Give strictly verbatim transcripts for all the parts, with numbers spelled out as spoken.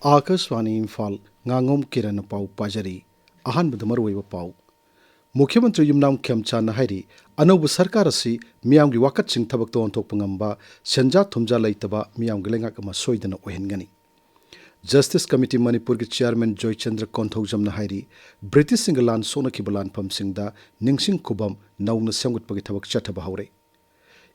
ꯑꯥꯀꯥꯁꯕꯥꯅꯤ ꯏꯝꯐꯥꯜ, ꯉꯥꯉꯣꯝ ꯀꯤꯔꯟꯅ ꯄꯥꯎ ꯄꯥꯖꯔꯤ꯫ ꯑꯍꯥꯟꯕꯗ ꯃꯔꯨꯑꯣꯏꯕ ꯄꯥꯎ꯫ ꯃꯨꯈ꯭ꯌ ꯃꯟꯇ꯭ꯔꯤ ꯌꯨꯝꯅꯥꯝ ꯈꯦꯝꯆꯥꯟꯅ ꯍꯥꯏꯔꯤ, ꯑꯅꯧꯕ ꯁꯔꯀꯥꯔ ꯑꯁꯤ ꯃꯤꯌꯥꯝꯒꯤ ꯋꯥꯀꯠꯁꯤꯡ ꯊꯕꯛꯇ ꯑꯣꯟꯊꯣꯛꯄ ꯉꯝꯕ, ꯁꯦꯟꯖꯥ ꯊꯨꯝꯖꯥ ꯂꯩꯇꯕ ꯃꯤꯌꯥꯝꯒꯤ ꯂꯩꯉꯥꯛ ꯑꯃ ꯁꯣꯏꯗꯅ ꯑꯣꯏꯍꯟꯒꯅꯤ꯫ ꯖꯁꯇꯤꯁ ꯀꯃꯤꯇꯤ ꯃꯅꯤꯄꯨꯔꯒꯤ ꯆꯤꯌꯥꯔꯃꯦꯟ ꯖꯣꯏꯆꯟꯗ꯭ꯔ ꯀꯣꯟꯊꯧꯖꯝꯅ ꯍꯥꯏꯔꯤ, ꯕ꯭ꯔꯤꯇꯤꯁꯁꯤꯡꯒ ꯂꯥꯟ ꯁꯣꯛꯅꯈꯤꯕ ꯂꯥꯟꯐꯝꯁꯤꯡꯗ ꯅꯤꯡꯁꯤꯡ ꯈꯨꯕꯝ ꯅꯧꯅ ꯁꯦꯝꯒꯠꯄꯒꯤ ꯊꯕꯛ ꯆꯠꯊꯕ ꯍꯧꯔꯦ꯫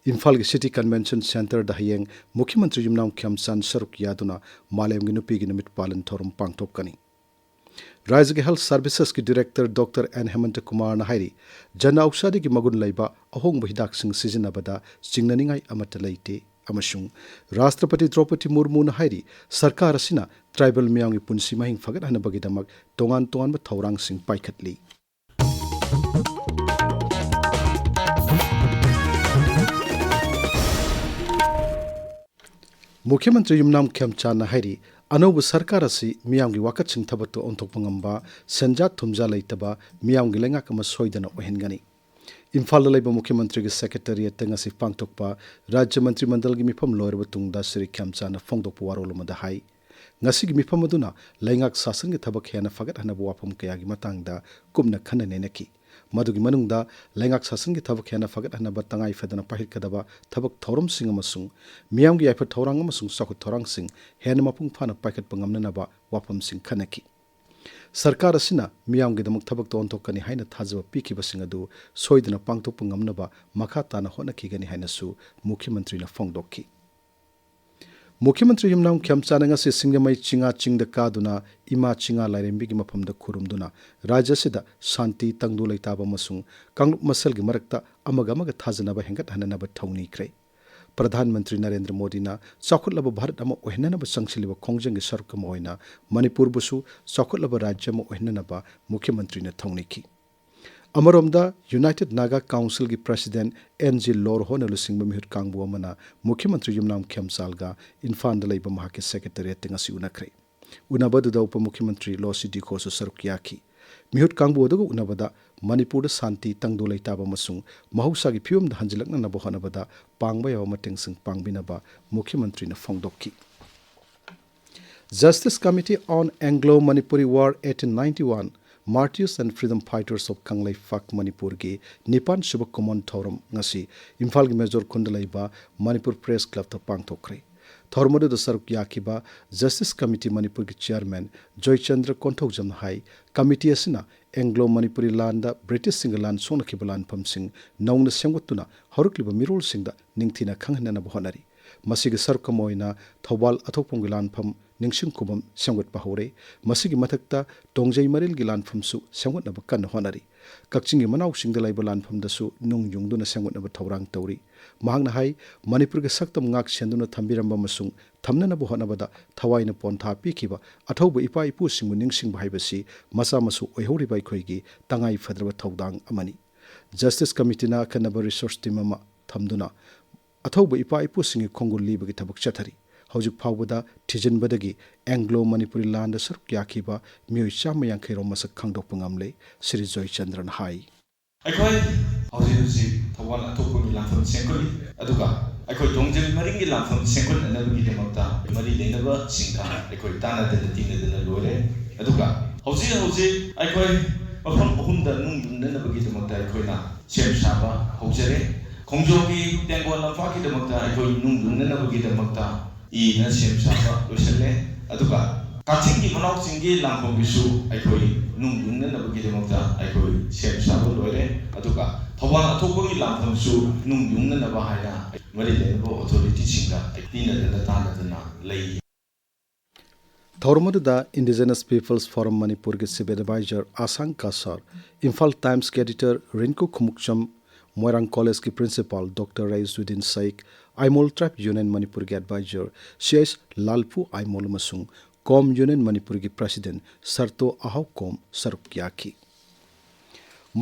ꯏꯝꯐꯥꯜꯒꯤ ꯁꯤꯇꯤ ꯀꯟꯚꯦꯟꯁꯟ ꯁꯦꯟꯇꯔꯗ ꯍꯌꯦꯡ ꯃꯨꯈ꯭ꯌ ꯃꯟꯇ꯭ꯔꯤ ꯌꯨꯝꯅꯥꯝ ꯈꯦꯝꯆꯥꯟ ꯁꯔꯨꯛ ꯌꯥꯗꯨꯅ ꯃꯥꯂꯦꯝꯒꯤ ꯅꯨꯄꯤꯒꯤ ꯅꯨꯃꯤꯠ ꯄꯥꯂꯟ ꯊꯧꯔꯝ ꯄꯥꯡꯊꯣꯛꯀꯅꯤ꯫ ꯔꯥꯖ꯭ꯌꯒꯤ ꯍꯦꯜꯊ ꯁꯔꯚꯤꯁꯦꯁꯀꯤ ꯗꯤꯔꯦꯛꯇꯔ ꯗꯣꯛꯇꯔ ꯑꯦꯟ ꯍꯦꯃꯟꯇ ꯀꯨꯃꯥꯔꯅ ꯍꯥꯏꯔꯤ, ꯖꯟ ꯑꯧꯁꯥꯙꯤꯒꯤ ꯃꯒꯨꯟ ꯂꯩꯕ ꯑꯍꯣꯡꯕ ꯍꯤꯗꯥꯛꯁꯤꯡ ꯁꯤꯖꯤꯟꯅꯕꯗ ꯆꯤꯡꯅꯅꯤꯡꯉꯥꯏ ꯑꯃꯠꯇ ꯂꯩꯇꯦ ꯑꯃꯁꯨꯡ ꯔꯥꯁꯇ꯭ꯔꯄꯇꯤ ꯗ꯭ꯔꯧꯄꯗꯤ ꯃꯨꯔꯃꯨꯅ ꯍꯥꯏꯔꯤ, ꯁꯔꯀꯥꯔ ꯑꯁꯤꯅ ꯇ꯭ꯔꯥꯏꯕꯦꯜ ꯃꯤꯌꯥꯝꯒꯤ ꯄꯨꯟꯁꯤ ꯃꯍꯤꯡ ꯐꯒꯠꯍꯟꯅꯕꯒꯤꯗꯃꯛ ꯇꯣꯉꯥꯟ ꯇꯣꯉꯥꯟꯕ ꯊꯧꯔꯥꯡꯁꯤꯡ ꯄꯥꯏꯈꯠꯂꯤ꯫ ꯃꯨꯈ꯭ꯌ ꯃꯟꯇ꯭ꯔꯤ ꯌꯨꯝꯅꯥꯝ ꯈꯦꯝꯆꯥꯟꯅ ꯍꯥꯏꯔꯤ, ꯑꯅꯧꯕ ꯁꯔꯀꯥꯔ ꯑꯁꯤ ꯃꯤꯌꯥꯝꯒꯤ ꯋꯥꯀꯠꯁꯤꯡ ꯊꯕꯛꯇ ꯑꯣꯟꯊꯣꯛꯄ ꯉꯝꯕ, ꯁꯦꯟꯖꯥ ꯊꯨꯝꯖꯥ ꯂꯩꯇꯕ ꯃꯤꯌꯥꯝꯒꯤ ꯂꯩꯉꯥꯛ ꯑꯃ ꯁꯣꯏꯗꯅ ꯑꯣꯏꯍꯟꯒꯅꯤ꯫ ꯏꯝꯐꯥꯜꯗ ꯂꯩꯕ ꯃꯨꯈ꯭ꯌ ꯃꯟꯇ꯭ꯔꯤꯒꯤ ꯁꯦꯀ꯭ꯔꯦꯇꯔꯤꯌꯦꯠꯇ ꯉꯁꯤ ꯄꯥꯡꯊꯣꯛꯄ ꯔꯥꯖ꯭ꯌ ꯃꯟꯇ꯭ꯔꯤ ꯃꯟꯗꯜꯒꯤ ꯃꯤꯐꯝ ꯂꯣꯏꯔꯕ ꯇꯨꯡꯗ ꯁ꯭ꯔꯤ ꯈꯦꯝꯆꯥꯟꯅ ꯐꯣꯡꯗꯣꯛꯄ ꯋꯥꯔꯣꯜ ꯑꯃꯗ ꯍꯥꯏ, ꯉꯁꯤꯒꯤ ꯃꯤꯐꯝ ꯑꯗꯨꯅ ꯂꯩꯉꯥꯛ ꯁꯥꯁꯟꯒꯤ ꯊꯕꯛ ꯍꯦꯟꯅ ꯐꯒꯠꯍꯟꯅꯕ ꯋꯥꯐꯝ ꯀꯌꯥꯒꯤ ꯃꯇꯥꯡꯗ ꯀꯨꯞꯅ ꯈꯟꯅ ꯅꯩꯅꯈꯤ꯫ ꯃꯗꯨꯒꯤ ꯃꯅꯨꯡꯗ ꯂꯩꯉꯥꯛ ꯁꯥꯁꯟꯒꯤ ꯊꯕꯛ ꯍꯦꯟꯅ ꯐꯒꯠꯍꯟꯅꯕ ꯇꯉꯥꯏ ꯐꯗꯅ ꯄꯥꯏꯈꯠꯀꯗꯕ ꯊꯕꯛ ꯊꯧꯔꯝꯁꯤꯡ ꯑꯃꯁꯨꯡ ꯃꯤꯌꯥꯝꯒꯤ ꯌꯥꯏꯐ ꯊꯧꯔꯥꯡ ꯑꯃꯁꯨꯡ ꯆꯥꯎꯈꯠ ꯊꯧꯔꯥꯡꯁꯤꯡ ꯍꯦꯟꯅ ꯃꯄꯨꯡ ꯐꯥꯅ ꯄꯥꯏꯈꯠꯄ ꯉꯝꯅꯅꯕ ꯋꯥꯐꯝꯁꯤꯡ ꯈꯟꯅꯈꯤ꯫ ꯁꯔꯀꯥꯔ ꯑꯁꯤꯅ ꯃꯤꯌꯥꯝꯒꯤꯗꯃꯛ ꯊꯕꯛꯇ ꯑꯣꯟꯊꯣꯛꯀꯅꯤ ꯍꯥꯏꯅ ꯊꯥꯖꯕ ꯄꯤꯈꯤꯕꯁꯤꯡ ꯑꯗꯨ ꯁꯣꯏꯗꯅ ꯄꯥꯡꯊꯣꯛꯄ ꯉꯝꯅꯕ ꯃꯈꯥ ꯇꯥꯅ ꯍꯣꯠꯅꯈꯤꯒꯅꯤ ꯍꯥꯏꯅꯁꯨ ꯃꯨꯈ꯭ꯌ ꯃꯟꯇ꯭ꯔꯤꯅ ꯐꯣꯡꯗꯣꯛꯈꯤ꯫ ꯃꯨꯈ꯭ꯌ ꯃꯟꯇ꯭ꯔꯤ ꯌꯨꯝꯅꯥꯝ ꯈꯦꯝꯆꯥꯟꯅ ꯉꯁꯤ ꯁꯤꯡꯖꯃꯩ ꯆꯤꯉꯥ ꯆꯤꯡꯗ ꯀꯥꯗꯨꯅ ꯏꯃꯥ ꯆꯤꯉꯥ ꯂꯥꯏꯔꯦꯝꯕꯤꯒꯤ ꯃꯐꯝꯗ ꯈꯨꯔꯨꯝꯗꯨꯅ ꯔꯥꯖ꯭ꯌ ꯑꯁꯤꯗ ꯁꯥꯟꯇꯤ, ꯇꯪꯗꯨ ꯂꯩꯇꯥꯕ ꯑꯃꯁꯨꯡ ꯀꯥꯡꯂꯨꯞ ꯃꯁꯦꯜꯒꯤ ꯃꯔꯛꯇ ꯑꯃꯒ ꯑꯃꯒ ꯊꯥꯖꯅꯕ ꯍꯦꯟꯒꯠꯍꯟꯅꯅꯕ ꯊꯧꯅꯤꯈ꯭ꯔꯦ꯫ ꯄ꯭ꯔꯙꯥꯟ ꯃꯟꯇ꯭ꯔꯤ ꯅꯔꯦꯟꯗ꯭ꯔ ꯃꯣꯗꯤꯅ ꯆꯥꯎꯈꯠꯂꯕ ꯚꯥꯔꯠ ꯑꯃ ꯑꯣꯏꯍꯟꯅꯅꯕ ꯆꯪꯁꯤꯜꯂꯤꯕ ꯈꯣꯡꯖꯪꯒꯤ ꯁꯔꯨꯛ ꯑꯃ ꯑꯣꯏꯅ ꯃꯅꯤꯄꯨꯔꯕꯨꯁꯨ ꯆꯥꯎꯈꯠꯂꯕ ꯔꯥꯖ꯭ꯌ ꯑꯃ ꯑꯣꯏꯍꯟꯅꯅꯕ ꯃꯨꯈ꯭ꯌ ꯃꯟꯇ꯭ꯔꯤꯅ ꯊꯧꯅꯤꯈꯤ꯫ ꯑꯃꯔꯣꯝꯗ, ꯌꯨꯅꯥꯏꯇꯦꯗ ꯅꯥꯒꯥ ꯀꯥꯎꯟꯁꯤꯜꯒꯤ ꯄ꯭ꯔꯁꯤꯗꯦꯟꯠ ꯑꯦꯟ ꯖꯤ ꯂꯣꯔꯍꯣꯅ ꯂꯨꯆꯤꯡꯕ ꯃꯤꯍꯨꯠ ꯀꯥꯡꯕꯨ ꯑꯃꯅ ꯃꯨꯈ꯭ꯌ ꯃꯟꯇ꯭ꯔꯤ ꯌꯨꯝꯅꯥꯝ ꯈꯦꯝꯆꯥꯜꯒ ꯏꯝꯐꯥꯜꯗ ꯂꯩꯕ ꯃꯍꯥꯛꯀꯤ ꯁꯦꯀ꯭ꯔꯦꯇꯔꯤꯌꯦꯠꯇ ꯉꯁꯤ ꯎꯅꯈ꯭ꯔꯦ꯫ ꯎꯅꯕꯗꯨꯗ ꯎꯄ ꯃꯨꯈ꯭ꯌ ꯃꯟꯇ꯭ꯔꯤ ꯂꯣ ꯁꯤ ꯗꯤꯈꯣꯁꯨ ꯁꯔꯨꯛ ꯌꯥꯈꯤ꯫ ꯃꯤꯍꯨꯠ ꯀꯥꯡꯕꯨ ꯑꯗꯨꯒ ꯎꯅꯕꯗ ꯃꯅꯤꯄꯨꯔꯗ ꯁꯥꯟꯇꯤ, ꯇꯪꯗꯨ ꯂꯩꯇꯥꯕ ꯑꯃꯁꯨꯡ ꯃꯍꯧꯁꯥꯒꯤ ꯐꯤꯕꯝꯗ ꯍꯟꯖꯤꯜꯂꯛꯅꯅꯕ ꯍꯣꯠꯅꯕꯗ ꯄꯥꯡꯕ ꯌꯥꯕ ꯃꯇꯦꯡꯁꯤꯡ ꯄꯥꯡꯕꯤꯅꯕ ꯃꯨꯈ꯭ꯌꯃꯟꯇ꯭ꯔꯤꯅ ꯐꯣꯡꯗꯣꯛꯈꯤ꯫ Justice Committee on Anglo-Manipuri War eighteen ninety-one, Martyrs and Freedom Fighters of Kangleipak Manipurꯒꯤ ꯅꯤꯄꯥꯟ ꯁꯨꯕ ꯀꯨꯃꯣꯟ ꯊꯧꯔꯝ ꯉꯁꯤ ꯏꯝꯐꯥꯜꯒꯤ ꯃꯦꯖꯣꯔ ꯈꯨꯟꯗ ꯂꯩꯕ ꯃꯅꯤꯄꯨꯔ ꯄ꯭ꯔꯦꯁ ꯀ꯭ꯂꯕꯇ ꯄꯥꯡꯊꯣꯛꯈ꯭ꯔꯦ꯫ ꯊꯧꯔꯝ ꯑꯗꯨꯗ ꯁꯔꯨꯛ ꯌꯥꯈꯤꯕ ꯖꯁꯇꯤꯁ ꯀꯃꯤꯇꯤ ꯃꯅꯤꯄꯨꯔꯒꯤ ꯆꯤꯌꯔꯃꯦꯟ ꯖꯣꯏꯆꯟꯗ꯭ꯔ ꯀꯣꯟꯊꯧꯖꯝꯅ ꯍꯥꯏ, ꯀꯃꯤꯇꯤ ꯑꯁꯤꯅ ꯑꯦꯡꯒ꯭ꯂꯣ ꯃꯅꯤꯄꯨꯔꯤ ꯂꯥꯟꯗ ꯕ꯭ꯔꯤꯇꯤꯁꯁꯤꯡꯒ ꯂꯥꯟ ꯁꯣꯛꯅꯈꯤꯕ ꯂꯥꯟꯐꯝꯁꯤꯡ ꯅꯧꯅ ꯁꯦꯝꯒꯠꯇꯨꯅ ꯍꯧꯔꯛꯂꯤꯕ ꯃꯤꯔꯣꯜꯁꯤꯡꯗ ꯅꯤꯡꯊꯤꯅ ꯈꯪꯍꯟꯅꯅꯕ ꯍꯣꯠꯅꯔꯤ꯫ ꯃꯁꯤꯒꯤ ꯁꯔꯨꯛ ꯑꯃ ꯑꯣꯏꯅ ꯊꯧꯕꯥꯜ ꯑꯊꯣꯛꯄꯝꯒꯤ ꯂꯥꯟꯐꯝ ꯅꯤꯡꯁꯤꯡ ꯈꯨꯕꯝ ꯁꯦꯝꯒꯠꯄ ꯍꯧꯔꯦ꯫ ꯃꯁꯤꯒꯤ ꯃꯊꯛꯇ ꯇꯣꯡꯖꯩ ꯃꯔꯤꯜꯒꯤ ꯂꯥꯟꯐꯝꯁꯨ ꯁꯦꯝꯒꯠꯅꯕ ꯀꯟꯅ ꯍꯣꯠꯅꯔꯤ꯫ ꯀꯛꯆꯤꯡꯒꯤ ꯃꯅꯥꯎꯁꯤꯡꯗ ꯂꯩꯕ ꯂꯥꯟꯐꯝꯗꯁꯨ ꯅꯨꯡ ꯌꯨꯡꯗꯨꯅ ꯁꯦꯝꯒꯠꯅꯕ ꯊꯧꯔꯥꯡ ꯇꯧꯔꯤ꯫ ꯃꯍꯥꯛꯅ ꯍꯥꯏ, ꯃꯅꯤꯄꯨꯔꯒꯤ ꯁꯛꯇꯝ ꯉꯥꯛ ꯁꯦꯟꯗꯨꯅ ꯊꯝꯕꯤꯔꯝꯕ ꯑꯃꯁꯨꯡ ꯊꯝꯅꯅꯕ ꯍꯣꯠꯅꯕꯗ ꯊꯋꯥꯏꯅ ꯄꯣꯟꯊꯥ ꯄꯤꯈꯤꯕ ꯑꯊꯧꯕ ꯏꯄꯥ ꯏꯄꯨꯁꯤꯡꯕꯨ ꯅꯤꯡꯁꯤꯡꯕ ꯍꯥꯏꯕꯁꯤ ꯃꯆꯥ ꯃꯁꯨ ꯑꯣꯏꯍꯧꯔꯤꯕ ꯑꯩꯈꯣꯏꯒꯤ ꯇꯉꯥꯏ ꯐꯗ꯭ꯔꯕ ꯊꯧꯗꯥꯡ ꯑꯃꯅꯤ꯫ ꯖꯁꯇꯤꯁ ꯀꯃꯤꯇꯤꯅ ꯑꯈꯟꯅꯕ ꯔꯤꯁꯔꯆ ꯇꯤꯝ ꯑꯃ ꯊꯝꯗꯨꯅ ꯑꯊꯧꯕ ꯏꯄꯥ ꯏꯄꯨꯁꯤꯡꯒꯤ ꯈꯣꯡꯒꯨꯜ ꯂꯤꯕꯒꯤ ꯊꯕꯛ ꯆꯠꯊꯔꯤ꯫ ꯍꯧꯖꯤꯛ ꯐꯥꯎꯕꯗ ꯊꯤꯖꯤꯟꯕꯗꯒꯤ ꯑꯦꯡꯒ꯭ꯂꯣ ꯃꯅꯤꯄꯨꯔꯤ ꯂꯥꯟꯗ ꯁꯔꯨꯛ ꯌꯥꯈꯤꯕ ꯃꯤꯑꯣꯏ ꯆꯥꯝꯃ ꯌꯥꯡꯈꯩ ꯔꯣꯝ ꯃꯁꯛ ꯈꯪꯗꯣꯛꯄ ꯉꯝꯂꯦ꯫ ꯁ꯭ꯔꯤ ꯖꯣꯏꯆꯟꯗ꯭ꯔꯅ ꯍꯥꯏ꯫ ꯑꯩꯈꯣꯏ ꯍꯧꯖꯤꯛ ꯍꯧꯖꯤꯛ ꯊꯧꯕꯥꯜ ꯑꯊꯣꯛꯄꯒꯤ ꯂꯥꯟꯐꯝ ꯁꯦꯝꯒꯠꯂꯤ, ꯑꯗꯨꯒ ꯑꯩꯈꯣꯏ ꯇꯣꯡꯖꯩ ꯃꯔꯤꯡꯒꯤ ꯂꯥꯟꯐꯝ ꯁꯦꯝꯒꯠꯅꯅꯕꯒꯤꯗꯃꯛꯇ ꯃꯔꯤ ꯂꯩꯅꯕꯁꯤꯡꯗ ꯑꯩꯈꯣꯏ ꯇꯥꯟꯅꯗꯅ ꯇꯤꯟꯅꯗꯅ ꯂꯣꯏꯔꯦ꯫ ꯑꯗꯨꯒ ꯍꯧꯖꯤꯛ ꯍꯧꯖꯤꯛ ꯑꯩꯈꯣꯏ ꯃꯐꯝ ꯑꯍꯨꯝꯗ ꯅꯨꯡ ꯌꯨꯡꯅꯅꯕꯒꯤꯗꯃꯛꯇ ꯑꯩꯈꯣꯏꯅ ꯁꯦꯝ ꯁꯥꯕ ꯍꯧꯖꯔꯦ꯫ ꯈꯣꯡꯖꯣꯝꯒꯤ ꯇꯦꯡꯒꯣꯜ ꯂꯝꯄꯥꯛꯀꯤꯗꯃꯛꯇ ꯑꯩꯈꯣꯏ ꯅꯨꯡ ꯌꯨꯡꯅꯅꯕꯒꯤꯗꯃꯛꯇ ꯏꯅ ꯁꯦꯝ ꯁꯥꯕ ꯂꯣꯏꯁꯤꯜꯂꯦ꯫ ꯑꯗꯨꯒ ꯀꯛꯆꯤꯡꯒꯤ ꯃꯅꯥꯎ ꯆꯤꯡꯒꯤ ꯂꯥꯟꯐꯝꯒꯤꯁꯨ ꯑꯩꯈꯣꯏ ꯅꯨꯡ ꯌꯨꯡꯅꯅꯕꯒꯤꯗꯃꯛꯇ ꯑꯩꯈꯣꯏ ꯁꯦꯝ ꯁꯥꯕ ꯂꯣꯏꯔꯦ꯫ ꯑꯗꯨꯒ ꯊꯧꯕꯥꯜ ꯑꯊꯣꯛꯄꯒꯤ ꯂꯥꯟꯐꯝꯁꯨ ꯅꯨꯡ ꯌꯨꯡꯅꯅꯕ ꯍꯥꯏꯅ ꯃꯔꯤ ꯂꯩꯅꯕ ꯑꯣꯊꯣꯔꯤꯇꯤꯁꯤꯡꯗ ꯄꯤꯅꯗꯅ ꯇꯥꯟꯅꯗꯅ ꯂꯩ꯫ ꯊꯧꯔꯝ ꯑꯗꯨꯗ Indigenous Peoples Forum ꯃꯅꯤꯄꯨꯔꯒꯤ ꯆꯤꯐ ꯑꯦꯗꯚꯥꯏꯖꯔ ꯑꯁꯥꯡ ꯀꯁꯥꯔ, ꯏꯝꯐꯥꯜ ꯇꯥꯏꯝꯁꯀꯤ ꯑꯦꯗꯤꯇꯔ ꯔꯤꯟꯀꯨ ꯈꯨꯃꯨꯛꯆꯝ, ꯃꯣꯏꯔꯥꯡ ꯀꯣꯂꯦꯖꯀꯤ principal doctor Riyazuddin Sheikh, Aimol tribe union ꯃꯅꯤꯄꯨꯔꯒꯤ adviser C H Lalpu Aimol ꯑꯃꯁꯨꯡ ꯀꯣꯝ ꯌꯨꯅꯤꯌꯟ ꯃꯅꯤꯄꯨꯔꯒꯤ ꯄ꯭ꯔꯁꯤꯗꯦꯟ ꯁꯔꯇꯣ ꯑꯍꯥꯎ ꯀꯣꯝ ꯁꯔꯨꯛ ꯌꯥꯈꯤ꯫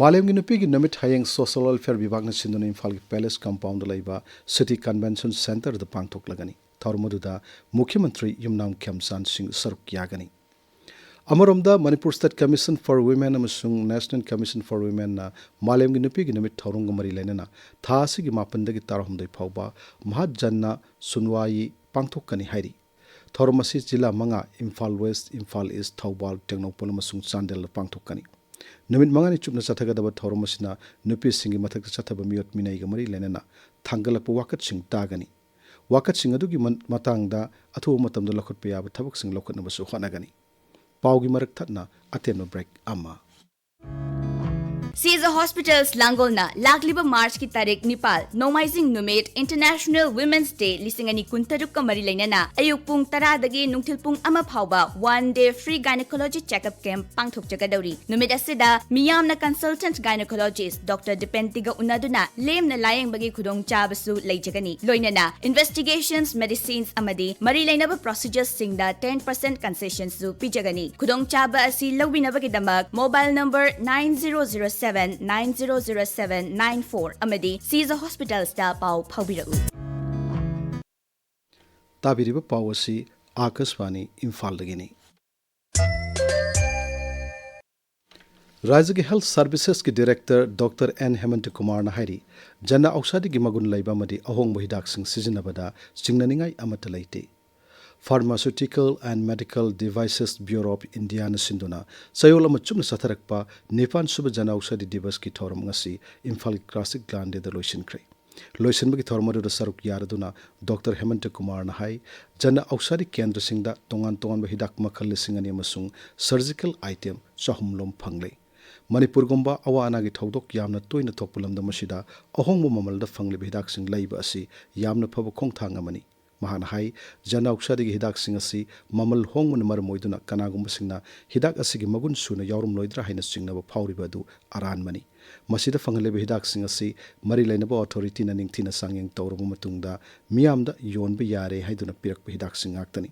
ꯃꯥꯂꯦꯝꯒꯤ ꯅꯨꯄꯤꯒꯤ ꯅꯨꯃꯤꯠ ꯍꯌꯦꯡ ꯁꯣꯁꯤꯌꯦꯜ ꯋꯦꯜꯐꯤꯌꯔ ꯕꯤꯚꯥꯒꯅ ꯁꯤꯟꯗꯨꯅ ꯏꯝꯐꯥꯜꯒꯤ ꯄꯦꯂꯦꯁ ꯀꯝꯄꯥꯎꯟꯗ ꯂꯩꯕ ꯁꯤꯇꯤ ꯀꯟꯚꯦꯟꯁꯟ ꯁꯦꯟꯇꯔꯗ ꯄꯥꯡꯊꯣꯛꯂꯒꯅꯤ꯫ ꯊꯧꯔꯝ ꯑꯗꯨꯗ ꯃꯨꯈ꯭ꯌꯃꯟꯇ꯭ꯔꯤ ꯌꯨꯝꯅꯥꯝ ꯈꯦꯝꯆꯥꯟ ꯁꯤꯡ ꯁꯔꯨꯛ ꯌꯥꯒꯅꯤ꯫ ꯑꯃꯔꯣꯝꯗ, Manipur State Commission for Women ꯑꯃꯁꯨꯡ National Commission for Womenꯅ ꯃꯥꯂꯦꯝꯒꯤ ꯅꯨꯄꯤꯒꯤ ꯅꯨꯃꯤꯠ ꯊꯧꯔꯝꯒ ꯃꯔꯤ ꯂꯩꯅꯅ ꯊꯥ ꯑꯁꯤꯒꯤ ꯃꯥꯄꯟꯗꯒꯤ ꯇꯔꯥꯍꯨꯝꯗꯣꯏ ꯐꯥꯎꯕ ꯃꯍꯥꯠ ꯖꯟꯅ ꯁꯨꯟꯋꯥꯌꯤ ꯄꯥꯡꯊꯣꯛꯀꯅꯤ ꯍꯥꯏꯔꯤ꯫ ꯊꯧꯔꯝ ꯑꯁꯤ ꯖꯤꯂꯥ ꯃꯉꯥ, ꯏꯝꯐꯥꯜ West, ꯏꯝꯐꯥꯜ East, ꯊꯧꯕꯥꯜ, ꯇꯦꯡꯅꯧꯄꯜ ꯑꯃꯁꯨꯡ ꯆꯥꯟꯗꯦꯜꯗ ꯄꯥꯡꯊꯣꯛꯀꯅꯤ꯫ ꯅꯨꯃꯤꯠ ꯃꯉꯥꯅꯤ ꯆꯨꯞꯅ ꯆꯠꯊꯒꯗꯕ ꯊꯧꯔꯝ ꯑꯁꯤꯅ ꯅꯨꯄꯤꯁꯤꯡꯒꯤ ꯃꯊꯛꯇ ꯆꯠꯊꯕ ꯃꯤꯑꯣꯠ ꯃꯤꯅꯩꯒ ꯃꯔꯤ ꯂꯩꯅꯅ ꯊꯥꯡꯒꯠꯂꯛꯄ ꯋꯥꯀꯠꯁꯤꯡ ꯇꯥꯒꯅꯤ꯫ ꯋꯥꯀꯠꯁꯤꯡ ꯑꯗꯨꯒꯤ ꯃ-, ꯃꯇꯥꯡꯗ ꯑꯊꯨꯕ ꯃꯇꯝꯗ ꯂꯧꯈꯠꯄ ꯌꯥꯕ ꯊꯕꯛꯁꯤꯡ ꯂꯧꯈꯠꯅꯕꯁꯨ ꯍꯣꯠꯅꯒꯅꯤ꯫ ꯄꯥꯎꯒꯤ ꯃꯔꯛ ꯊꯠꯅ ꯑꯇꯦꯟꯕ break ꯑꯃ꯫ ꯁꯤꯖ ꯍꯣꯁꯄꯤꯇꯥꯜꯁ ꯂꯥꯡꯒꯣꯜꯅ ꯂꯥꯛꯂꯤꯕ ꯃꯥꯔꯆꯀꯤ ꯇꯥꯔꯤꯛ ꯅꯤꯄꯥꯜ, ꯅꯣꯡꯃꯥꯏꯖꯤꯡ ꯅꯨꯃꯤꯠ, International Women's Day ꯂꯤꯁꯤꯡ ꯑꯅꯤ ꯀꯨꯟꯇꯔꯨꯛꯀ ꯃꯔꯤ ꯂꯩꯅꯅ ꯑꯌꯨꯛ ꯄꯨꯡ ꯇꯔꯥꯗꯒꯤ ꯅꯨꯡꯊꯤꯜ ꯄꯨꯡ ꯑꯃ ꯐꯥꯎꯕ one day free gynecology checkup camp ꯄꯥꯡꯊꯣꯛꯆꯒꯗꯧꯔꯤ꯫ ꯅꯨꯃꯤꯠ ꯑꯁꯤꯗ ꯃꯤꯌꯥꯝꯅ consultant gynecologist Doctor ꯗꯤꯄꯦꯟꯇꯤꯒ ꯎꯅꯗꯨꯅ ꯂꯦꯝꯅ ꯂꯥꯌꯦꯡꯕꯒꯤ ꯈꯨꯗꯣꯡꯆꯥꯕꯁꯨ ꯂꯩꯖꯒꯅꯤ꯫ ꯂꯣꯏꯅꯅ investigations, medicines ꯑꯃꯗꯤ ꯃꯔꯤ ꯂꯩꯅꯕ proceduresꯁꯤꯡꯗ ten percent concessionꯁꯨ ꯄꯤꯖꯒꯅꯤ꯫ ꯈꯨꯗꯣꯡꯆꯥꯕ ꯑꯁꯤ ꯂꯧꯕꯤꯅꯕꯒꯤꯗꯃꯛ mobile number nine zero zero seven nine zero zero seven nine four ꯑꯃꯗꯤ ꯁꯤꯖ ꯍꯣꯁꯄꯤꯇꯥꯜꯁꯇ ꯄꯥꯎ ꯐꯥꯎꯕꯤꯔꯛꯎ꯫ ꯇꯥꯕꯤꯔꯤꯕ ꯄꯥꯎ ꯑꯁꯤ ꯑꯥꯀꯥꯁꯕꯥꯅꯤ ꯏꯝꯐꯥꯜꯗꯒꯤꯅꯤ꯫ ꯔꯥꯖ꯭ꯌꯒꯤ Health Servicesꯀꯤ Director Doctor ꯑꯦꯟ ꯍꯦꯃꯟꯇ ꯀꯨꯃꯥꯔꯅ ꯍꯥꯏꯔꯤ, ꯖꯟꯅ ꯑꯧꯁꯥꯗꯤꯒꯤ ꯃꯒꯨꯟ ꯂꯩꯕ ꯑꯃꯗꯤ ꯑꯍꯣꯡꯕ ꯍꯤꯗꯥꯛꯁꯤꯡ ꯁꯤꯖꯤꯟꯅꯕꯗ ꯆꯤꯡꯅꯅꯤꯡꯉꯥꯏ ꯑꯃꯠꯇ ꯂꯩꯇꯦ꯫ Pharmaceutical and Medical Devices Bureau of Indiaꯅ ꯁꯤꯟꯗꯨꯅ ꯆꯌꯣꯜ ꯑꯃ ꯆꯨꯞꯅ ꯆꯠꯊꯔꯛꯄ ꯅꯤꯄꯥꯟ ꯁꯨꯕ ꯖꯟ ꯑꯧꯁꯥꯗꯤ ꯗꯤꯕꯁꯀꯤ ꯊꯧꯔꯝ ꯉꯁꯤ ꯏꯝꯐꯥꯜꯒꯤ ꯀ꯭ꯂꯥꯁꯤꯛ ꯒ꯭ꯂꯥꯟꯗꯦꯗ ꯂꯣꯏꯁꯤꯟꯈ꯭ꯔꯦ꯫ ꯂꯣꯏꯁꯤꯟꯕꯒꯤ ꯊꯧꯔꯝ ꯑꯗꯨꯗ ꯁꯔꯨꯛ ꯌꯥꯔꯗꯨꯅ ꯗꯣꯛꯇꯔ ꯍꯦꯃꯟꯇ ꯀꯨꯃꯥꯔꯅ ꯍꯥꯏ, ꯖꯟ ꯑꯧꯁꯥꯗꯤ ꯀꯦꯟꯗ꯭ꯔꯁꯤꯡꯗ ꯇꯣꯉꯥꯟ ꯇꯣꯉꯥꯟꯕ ꯍꯤꯗꯥꯛ ꯃꯈꯜ ꯂꯤꯁꯤꯡ ꯑꯅꯤ ꯑꯃꯁꯨꯡ surgical item ꯆꯍꯨꯝ ꯂꯣꯝ ꯐꯪꯂꯦ꯫ ꯃꯅꯤꯄꯨꯔꯒꯨꯝꯕ ꯑꯋꯥ ꯑꯅꯥꯒꯤ ꯊꯧꯗꯣꯛ ꯌꯥꯝꯅ ꯇꯣꯏꯅ ꯊꯣꯛꯄ ꯂꯝꯗꯝ ꯑꯁꯤꯗ ꯑꯍꯣꯡꯕ ꯃꯃꯜꯗ ꯐꯪꯂꯤꯕ ꯍꯤꯗꯥꯛꯁꯤꯡ ꯂꯩꯕ ꯑꯁꯤ ꯌꯥꯝꯅ ꯐꯕ ꯈꯣꯡꯊꯥꯡ ꯑꯃꯅꯤ꯫ ꯃꯍꯥꯛꯅ ꯍꯥꯏ, ꯖꯟ ꯑꯧꯁꯥꯗꯤꯒꯤ ꯍꯤꯗꯥꯛꯁꯤꯡ ꯑꯁꯤ ꯃꯃꯜ ꯍꯣꯡꯕꯅ ꯃꯔꯝ ꯑꯣꯏꯗꯨꯅ ꯀꯅꯥꯒꯨꯝꯕꯁꯤꯡꯅ ꯍꯤꯗꯥꯛ ꯑꯁꯤꯒꯤ ꯃꯒꯨꯟ ꯁꯨꯅ ꯌꯥꯎꯔꯝꯂꯣꯏꯗ꯭ꯔꯥ ꯍꯥꯏꯅ ꯆꯤꯡꯅꯕ ꯐꯥꯎꯔꯤꯕ ꯑꯗꯨ ꯑꯔꯥꯟꯕꯅꯤ꯫ ꯃꯁꯤꯗ ꯐꯪꯍꯜꯂꯤꯕ ꯍꯤꯗꯥꯛꯁꯤꯡ ꯑꯁꯤ ꯃꯔꯤ ꯂꯩꯅꯕ authorityꯅ ꯅꯤꯡꯊꯤꯅ ꯆꯥꯡꯌꯦꯡ ꯇꯧꯔꯕ ꯃꯇꯨꯡꯗ ꯃꯤꯌꯥꯝꯗ ꯌꯣꯟꯕ ꯌꯥꯔꯦ ꯍꯥꯏꯗꯨꯅ ꯄꯤꯔꯛꯄ ꯍꯤꯗꯥꯛꯁꯤꯡ ꯉꯥꯛꯇꯅꯤ꯫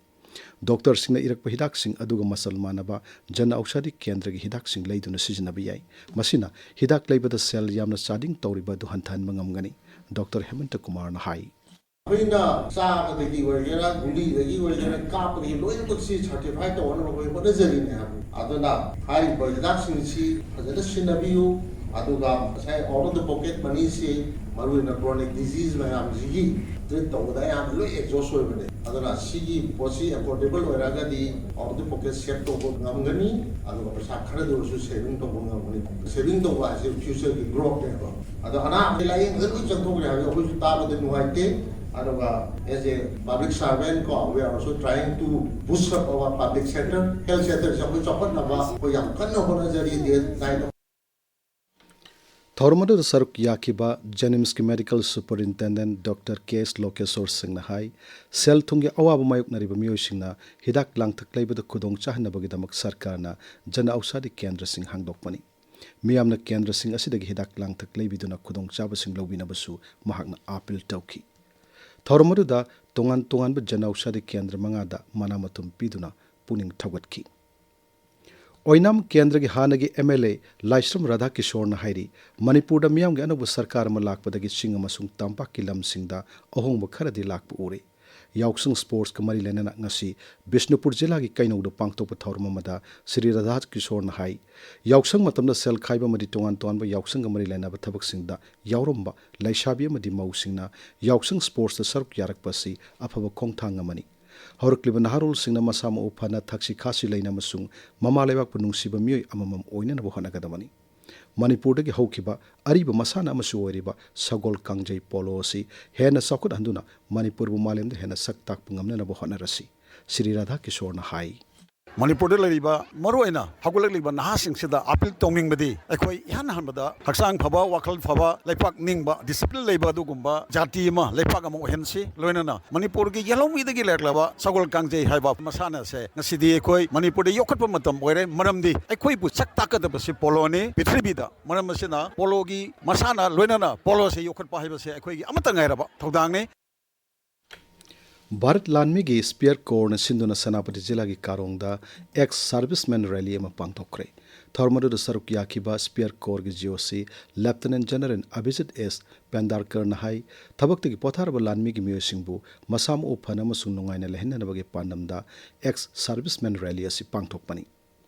ꯗꯣꯛꯇꯔꯁꯤꯡꯅ ꯏꯔꯛꯄ ꯍꯤꯗꯥꯛꯁꯤꯡ ꯑꯗꯨꯒ ꯃꯆꯜ ꯃꯥꯟꯅꯕ ꯖꯟ ꯑꯧꯁꯥꯗꯤ ꯀꯦꯟꯗ꯭ꯔꯒꯤ ꯍꯤꯗꯥꯛꯁꯤꯡ ꯂꯩꯗꯨꯅ ꯁꯤꯖꯤꯟꯅꯕ ꯌꯥꯏ꯫ ꯃꯁꯤꯅ ꯍꯤꯗꯥꯛ ꯂꯩꯕꯗ ꯁꯦꯜ ꯌꯥꯝꯅ ꯆꯥꯗꯤꯡ ꯇꯧꯔꯤꯕ ꯑꯗꯨ ꯍꯟꯊꯍꯟꯕ ꯉꯝꯒꯅꯤ, ꯗꯣꯛꯇꯔ ꯍꯦꯃꯟꯇ ꯀꯨꯃꯥꯔꯅ ꯍꯥꯏ꯫ ꯑꯩꯈꯣꯏꯅ ꯆꯥꯕꯗꯒꯤ ꯑꯣꯏꯒꯦꯔꯥ, ꯒꯨꯂꯤꯗꯒꯤ ꯑꯣꯏꯒꯦꯔꯥ, ꯀꯥꯞꯄꯗꯒꯤ ꯂꯣꯏꯅꯃꯛꯁꯤ ꯁꯔꯇꯤꯐꯥꯏ ꯇꯧꯅꯕ ꯑꯩꯈꯣꯏ ꯍꯣꯠꯅꯖꯔꯤꯅꯦ ꯍꯥꯏꯕ꯫ ꯑꯗꯨꯅ ꯍꯥꯏꯔꯤꯕ ꯍꯤꯗꯥꯛꯁꯤꯡꯁꯤ ꯐꯖꯅ ꯁꯤꯖꯤꯟꯅꯕꯤꯌꯨ꯫ ꯑꯗꯨꯒ ꯉꯁꯥꯏ ꯑꯥꯎꯠ ꯑꯣꯐ ꯗ ꯄꯣꯀꯦꯠ ꯃꯅꯤꯁꯤ ꯃꯔꯨꯑꯣꯏꯅ ꯀ꯭ꯔꯣꯅꯤꯛ ꯗꯤꯖꯤꯖ ꯃꯌꯥꯝꯁꯤꯒꯤ ꯇ꯭ꯔꯤꯠ ꯇꯧꯕꯗ ꯑꯌꯥꯝꯕ ꯂꯣꯏ ꯑꯦꯛꯖꯣꯁ ꯑꯣꯏꯕꯅꯦ꯫ ꯑꯗꯨꯅ ꯁꯤꯒꯤ ꯄꯣꯠꯁꯤ ꯑꯦꯐꯣꯔꯗꯦꯕꯜ ꯑꯣꯏꯔꯒꯗꯤ ꯑꯥꯎꯠ ꯑꯣꯐ ꯗ ꯄꯣꯀꯦꯠ ꯁꯦꯞ ꯇꯧꯕ ꯉꯝꯒꯅꯤ꯫ ꯑꯗꯨꯒ ꯄꯩꯁꯥ ꯈꯔꯗ ꯑꯣꯏꯔꯁꯨ ꯁꯦꯚꯤꯡ ꯇꯧꯕ ꯉꯝꯒꯅꯤ꯫ ꯁꯦꯚꯤꯡ ꯇꯧꯕ ꯍꯥꯏꯁꯦ ꯐ꯭ꯌꯨꯆꯔꯒꯤ ꯒ꯭ꯔꯣꯠꯅꯦꯕ꯫ ꯑꯗꯣ ꯑꯅꯥꯕꯗꯤ ꯂꯥꯏꯌꯦꯡꯕꯗ ꯂꯣꯏ ꯆꯪꯊꯣꯛꯈ꯭ꯔꯦ ꯍꯥꯏꯕꯗꯤ ꯑꯩꯈꯣꯏꯁꯨ ꯇꯥꯕꯗ ꯅꯨꯡꯉꯥꯏꯇꯦ꯫ ꯑꯗꯨꯒ as a public servant ꯀꯣ, we are also trying to boost up our public sector, health sector ꯁꯦ ꯑꯩꯈꯣꯏ ꯆꯥꯎꯈꯠꯅꯕ ꯑꯩꯈꯣꯏ ꯌꯥꯝ ꯀꯟꯅ ꯍꯣꯠꯅꯖꯔꯤ꯫ Day night. ꯊꯧꯔꯝ ꯑꯗꯨꯗ ꯁꯔꯨꯛ ꯌꯥꯈꯤꯕ ꯖꯦꯅꯤꯝꯁꯀꯤ ꯃꯦꯗꯤꯀꯦꯜ ꯁꯨꯄꯔꯏꯟꯇꯦꯟꯗꯦꯟꯠ ꯗꯣꯛꯇꯔ ꯀꯦ ꯑꯦꯁ ꯂꯣꯀꯦꯁꯣꯔ ꯁꯤꯡꯅ ꯍꯥꯏ, ꯁꯦꯜ ꯊꯨꯝꯒꯤ ꯑꯋꯥꯕ ꯃꯥꯌꯣꯛꯅꯔꯤꯕ ꯃꯤꯑꯣꯏꯁꯤꯡꯅ ꯍꯤꯗꯥꯛ ꯂꯥꯡꯊꯛ ꯂꯩꯕꯗ ꯈꯨꯗꯣꯡ ꯆꯥꯍꯟꯅꯕꯒꯤꯗꯃꯛ ꯁꯔꯀꯥꯔꯅ ꯖꯟ ꯑꯧꯁꯥꯗꯤ ꯀꯦꯟꯗ꯭ꯔꯁꯤꯡ ꯍꯥꯡꯗꯣꯛꯄꯅꯤ꯫ ꯃꯤꯌꯥꯝꯅ ꯀꯦꯟꯗ꯭ꯔꯁꯤꯡ ꯑꯁꯤꯗꯒꯤ ꯍꯤꯗꯥꯛ ꯂꯥꯡꯊꯛ ꯂꯩꯕꯤꯗꯨꯅ ꯈꯨꯗꯣꯡꯆꯥꯕꯁꯤꯡ ꯂꯧꯕꯤꯅꯕꯁꯨ ꯃꯍꯥꯛꯅ ꯑꯥꯄꯤꯜ ꯇꯧꯈꯤ꯫ ꯊꯧꯔꯝ ꯑꯗꯨꯗ ꯇꯣꯉꯥꯟ ꯇꯣꯉꯥꯟꯕ ꯖꯟ ꯑꯧꯁꯥꯗꯤ ꯀꯦꯟꯗ꯭ꯔ ꯃꯉꯥꯗ ꯃꯅꯥ ꯃꯊꯨꯝ ꯄꯤꯗꯨꯅ ꯄꯨꯛꯅꯤꯡ ꯊꯧꯒꯠꯈꯤ꯫ ꯑꯣꯏꯅꯥꯝ ꯀꯦꯟꯗ꯭ꯔꯒꯤ ꯍꯥꯟꯅꯒꯤ ꯑꯦꯝ ꯑꯦꯜ ꯑꯦ ꯂꯥꯏꯁ꯭ꯔꯝ ꯔꯥꯙꯥꯀꯤꯁꯣꯔꯅ ꯍꯥꯏꯔꯤ, ꯃꯅꯤꯄꯨꯔꯗ ꯃꯤꯌꯥꯝꯒꯤ ꯑꯅꯧꯕ ꯁꯔꯀꯥꯔ ꯑꯃ ꯂꯥꯛꯄꯗꯒꯤ ꯆꯤꯡ ꯑꯃꯁꯨꯡ ꯇꯝꯄꯥꯛꯀꯤ ꯂꯝꯁꯤꯡꯗ ꯑꯍꯣꯡꯕ ꯈꯔꯗꯤ ꯂꯥꯛꯄ ꯎꯔꯦ꯫ ꯌꯥꯎꯁꯪ ꯁ꯭ꯄꯣꯔꯠꯁꯀ ꯃꯔꯤ ꯂꯩꯅꯅ ꯉꯁꯤ ꯕꯤꯁꯅꯨꯄꯨꯔ ꯖꯤꯂꯥꯒꯤ ꯀꯩꯅꯧꯗ ꯄꯥꯡꯊꯣꯛꯄ ꯊꯧꯔꯝ ꯑꯃꯗ ꯁ꯭ꯔꯤ ꯔꯥꯙꯥꯀꯤꯁꯣꯔꯅ ꯍꯥꯏ, ꯌꯥꯎꯁꯪ ꯃꯇꯝꯗ ꯁꯦꯜ ꯈꯥꯏꯕ ꯑꯃꯗꯤ ꯇꯣꯉꯥꯟ ꯇꯣꯉꯥꯟꯕ ꯌꯥꯎꯁꯪꯒ ꯃꯔꯤ ꯂꯩꯅꯕ ꯊꯕꯛꯁꯤꯡꯗ ꯌꯥꯎꯔꯝꯕ ꯂꯩꯁꯥꯕꯤ ꯑꯃꯗꯤ ꯃꯧꯁꯤꯡꯅ ꯌꯥꯎꯁꯪ ꯁ꯭ꯄꯣꯔꯠꯁꯇ ꯁꯔꯨꯛ ꯌꯥꯔꯛꯄ ꯑꯁꯤ ꯑꯐꯕ ꯈꯣꯡꯊꯥꯡ ꯑꯃꯅꯤ꯫ ꯍꯧꯔꯛꯂꯤꯕ ꯅꯍꯥꯔꯣꯜꯁꯤꯡꯅ ꯃꯁꯥ ꯃꯎ ꯐꯅ, ꯊꯛꯁꯤ ꯈꯥꯁꯤ ꯂꯩꯅ ꯑꯃꯁꯨꯡ ꯃꯃꯥ ꯂꯩꯕꯥꯛꯄꯨ ꯅꯨꯡꯁꯤꯕ ꯃꯤꯑꯣꯏ ꯑꯃꯃꯝ ꯑꯣꯏꯅꯅꯕ ꯍꯣꯠꯅꯒꯗꯕꯅꯤ꯫ ꯃꯅꯤꯄꯨꯔꯗꯒꯤ ꯍꯧꯈꯤꯕ ꯑꯔꯤꯕ ꯃꯁꯥꯟꯅ ꯑꯃꯁꯨ ꯑꯣꯏꯔꯤꯕ ꯁꯒꯣꯜ ꯀꯥꯡꯖꯩ ꯄꯣꯂꯣ ꯑꯁꯤ ꯍꯦꯟꯅ ꯆꯥꯎꯈꯠꯍꯟꯗꯨꯅ ꯃꯅꯤꯄꯨꯔꯕꯨ ꯃꯥꯂꯦꯝꯗ ꯍꯦꯟꯅ ꯁꯛ ꯇꯥꯛꯄ ꯉꯝꯅꯅꯕ ꯍꯣꯠꯅꯔꯁꯤ꯫ ꯁ꯭ꯔꯤ ꯔꯥꯙꯥꯀꯤꯁꯣꯔꯅ ꯍꯥꯏ꯫ ꯃꯅꯤꯄꯨꯔꯗ ꯂꯩꯔꯤꯕ ꯃꯔꯨꯑꯣꯏꯅ ꯍꯧꯒꯠꯂꯛꯂꯤꯕ ꯅꯍꯥꯁꯤꯡꯁꯤꯗ ꯑꯥꯄꯤꯜ ꯇꯧꯅꯤꯡꯕꯗꯤ ꯑꯩꯈꯣꯏ ꯏꯍꯥꯟ ꯍꯥꯟꯕꯗ ꯍꯛꯆꯥꯡ ꯐꯕ, ꯋꯥꯈꯜ ꯐꯕ, ꯂꯩꯄꯥꯛ ꯅꯤꯡꯕ, ꯗꯤꯁꯤꯄ꯭ꯂꯤꯟ ꯂꯩꯕ ꯑꯗꯨꯒꯨꯝꯕ ꯖꯥꯇꯤ ꯑꯃ, ꯂꯩꯄꯥꯛ ꯑꯃ ꯑꯣꯏꯍꯟꯁꯤ꯫ ꯂꯣꯏꯅꯅ ꯃꯅꯤꯄꯨꯔꯒꯤ ꯌꯦꯜꯍꯧꯃꯤꯗꯒꯤ ꯂꯩꯔꯛꯂꯕ ꯁꯒꯣꯜ ꯀꯥꯡꯖꯩ ꯍꯥꯏꯕ ꯃꯁꯥꯟꯅ ꯑꯁꯦ ꯉꯁꯤꯗꯤ ꯑꯩꯈꯣꯏ ꯃꯅꯤꯄꯨꯔꯗ ꯌꯣꯛꯈꯠꯄ ꯃꯇꯝ ꯑꯣꯏꯔꯦ꯫ ꯃꯔꯝꯗꯤ ꯑꯩꯈꯣꯏꯕꯨ ꯁꯛ ꯇꯥꯛꯀꯗꯕꯁꯤ ꯄꯣꯂꯣꯅꯤ ꯄ꯭ꯔꯤꯊꯤꯕꯤꯗ꯫ ꯃꯔꯝ ꯑꯁꯤꯅ ꯄꯣꯂꯣꯒꯤ ꯃꯁꯥꯟꯅ ꯂꯣꯏꯅꯅ ꯄꯣꯂꯣꯁꯦ ꯌꯣꯛꯈꯠꯄ ꯍꯥꯏꯕꯁꯦ ꯑꯩꯈꯣꯏꯒꯤ ꯑꯃꯠꯇ ꯉꯥꯏꯔꯕ ꯊꯧꯗꯥꯡꯅꯤ꯫ ꯚꯥꯔꯠ ꯂꯥꯟꯃꯤꯒꯤ ꯁ꯭ꯄꯤꯌꯔ ꯀꯣꯔꯅ ꯁꯤꯟꯗꯨꯅ ꯁꯦꯅꯥꯄꯇꯤ ꯖꯤꯂꯥꯒꯤ ꯀꯥꯔꯣꯡꯗ ꯑꯦꯛꯁ ꯁꯥꯔꯚꯤꯁꯃꯦꯟ ꯔꯦꯂꯤ ꯑꯃ ꯄꯥꯡꯊꯣꯛꯈ꯭ꯔꯦ꯫ ꯊꯧꯔꯝ ꯑꯗꯨꯗ ꯁꯔꯨꯛ ꯌꯥꯈꯤꯕ ꯁ꯭ꯄꯤꯌꯔ ꯀꯣꯔꯒꯤ ꯖꯤ ꯑꯣ ꯁꯤ ꯂꯦꯐꯇꯤꯅꯦꯟꯠ ꯖꯦꯅꯔꯦꯜ ꯑꯕꯤꯖꯤꯠ ꯑꯦꯁ ꯄꯦꯟꯗꯥꯔꯀꯔꯅ ꯍꯥꯏ, ꯊꯕꯛꯇꯒꯤ ꯄꯣꯊꯥꯔꯕ ꯂꯥꯟꯃꯤꯒꯤ ꯃꯤꯑꯣꯏꯁꯤꯡꯕꯨ ꯃꯁꯥ ꯃꯎ ꯐꯅ ꯑꯃꯁꯨꯡ ꯅꯨꯡꯉꯥꯏꯅ ꯂꯩꯍꯟꯅꯅꯕꯒꯤ ꯄꯥꯟꯗꯝꯗ ꯑꯦꯛꯁ ꯁꯥꯔꯚꯤꯁꯃꯦꯟ ꯔꯦꯂꯤ ꯑꯁꯤ ꯄꯥꯡꯊꯣꯛꯄꯅꯤ꯫